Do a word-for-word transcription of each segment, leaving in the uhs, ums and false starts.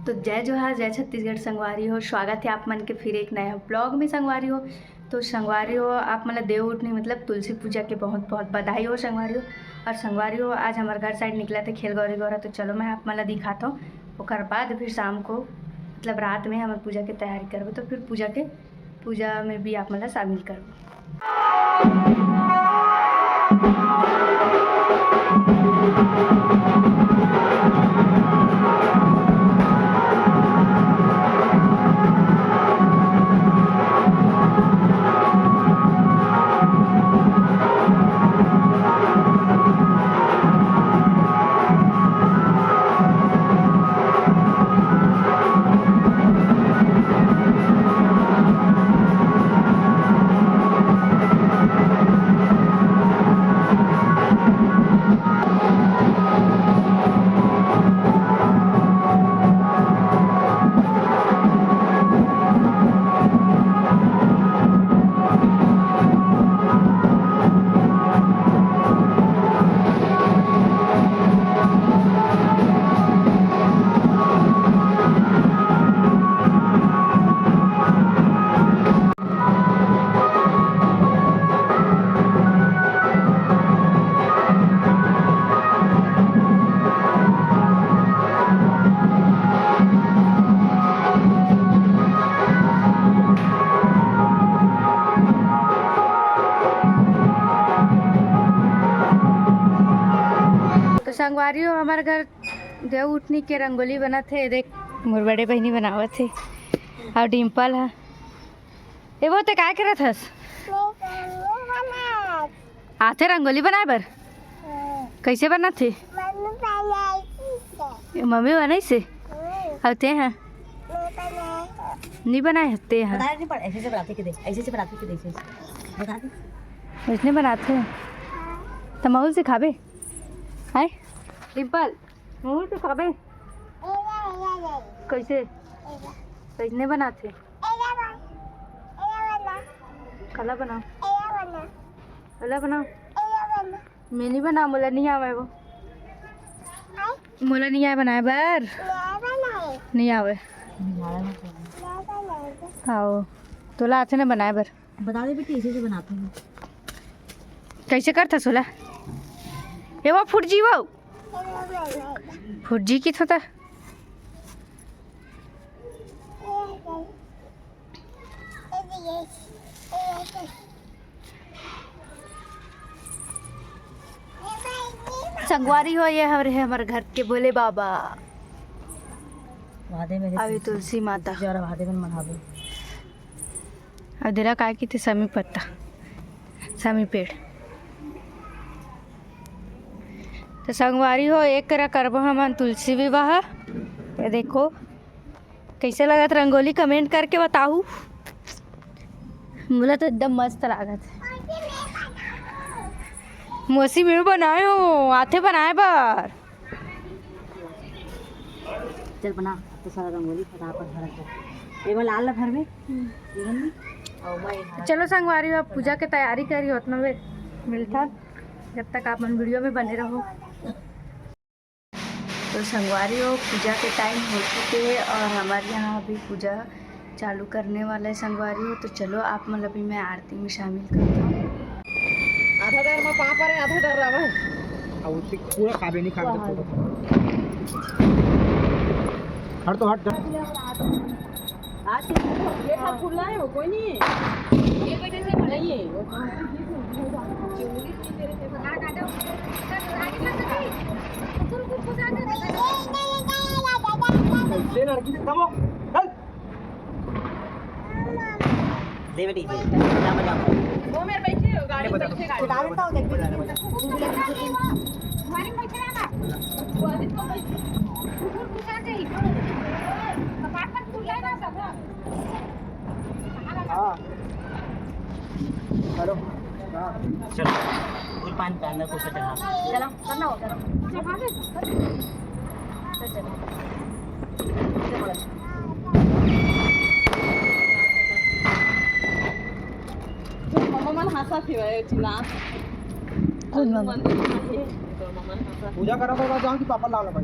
तो जय जोहार, जय छत्तीसगढ़ संगवारी हो, स्वागत है आप मन के फिर एक नया vlog में संगवारी हो। तो संगवारी हो, आप मन ला देव उठनी मतलब तुलसी पूजा के बहुत बहुत बधाई हो संगवारी हो। और संगवारी हो, आज हमर घर side निकला थे खेल गौरी गौरा, तो चलो मैं आप मन ला दिखाता हूँ। ओकर बाद फिर शाम को मतलब रात में हमर पूजा के तैयारी करबो, तो फिर पूजा के पूजा में भी आप मन ला शामिल करबो। तो संगवारी हो, हमर घर देव उठनी के रंगोली बनत हे। देख, मोर बड़े बहिनी बनावत हे, अउ डिम्पल ह। ए वो, ते काय करत हस? आथे रंगोली बनाए बर? हाँ। कैसे बनत हे? मम्मी बनाई से। ए, मम्मी बनाई से? हाँ। अउ ते ह? मैं बनाई। नहीं बनाए हस ते ह? बता नहीं पड़, ऐसे से बनाते के दे, ऐसे से बनाते के दे, ऐसे से। बता दे। वैसने बनात हे। त महू ल सिखाबे? हाय? डिम्पल, महू ल सिखाबे? एला, एला, एला। कैसे? एला। कैसने बनात हे? एला बन-, एला बना। काला बनाओ। एला बना। काला बनाओ। एला बना। मैं नहीं बनाओ, मोला नहीं आवे वो। हाय? मोला नहीं आवे बनाए बर। नहीं बनाए। नहीं आवे। नहीं बनाए। आओ, तोला आथे ना बनाए बर। बता दे बेटी, ऐसे, ऐसे बनाते हैं। कैसे करथस ओला? ए वो फुट जी वो। फुट जी की थोता। संगवारी हो, ये हमारे, हमारे घर के भोले बाबा। वादे में अभी तुलसी माता। जरा वादे में मनावे। अउ देला काय किथे समी पत्ता, समी पेड़। तो संगवारी हो, एक करा करबो हमन तुलसी विवाह। ये देखो, कैसे लगत रंगोली, comment करके बताहू। मोला तो एकदम मस्त लागत हे। मौसी, मैं बनाए हो, आथे बनाए बर। चल बना, अब तो सारा रंगोली फटाफट भरत हे। एमा लाल ला भरबे। हम्म। ये बन गई। और मैं हरा चलो संगवारी हो, अब पूजा के तैयारी करी, उतना में मिलता, जब तक आप मन video में बने रहो। तो संगवारी हो, पूजा के time हो चुके हे और हमारे यहाँ अभी पूजा चालू करने वाला है संगवारी हो। तो चलो, आप मन ला भी मैं आरती में शामिल करता हूँ। आधा डर में पापा रे, आधा डर रहा है। अब उससे पूरा खाबे नहीं खाबे तो पूरा। हट तो हट। आज ये सब खुला है, वो कोई नहीं है। नहीं है। ले लड़की से दबो। चल। दे बेटी, दे। जा, जा। वो मेरे बैठे हो, गाड़ी में बैठे, गाड़ी में। बता देता हूँ, देख। गाड़ी में बैठे रहना। वो आदमी को बैठ-, कुकुर घुसा दे। कपाट पर खुल जाएगा सब। हाँ। हेलो। हाँ। चलो। फूल पान के अंदर कुछ चढ़ा। चलो। करना हो, करो। मम्मा मन हंसा थी भाई, चिल्ला। कौन मम्मा? मंदिर में है, तो मम्मा मन हंसा। पूजा करो, करो, जाओ कि पापा ला लो भाई।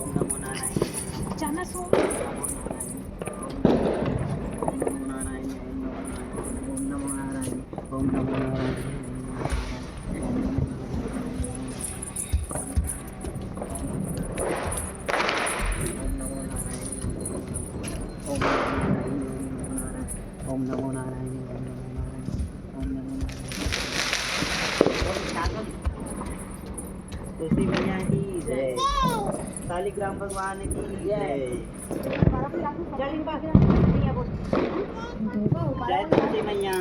ओम नमो नारायण। जाना सो। ओम नमो नारायण, ओम नमो नारायण, ओम नमो नारायण, ओम नमो नारायण, ओम नमो नारायण। ओम नमो नारायण, ओम नमो नारायण, ओम नमो नारायण, ओम नमो नारायण। तुलसी मैया की जय। शालिग्राम भगवान की जय। जय तुलसी मैया।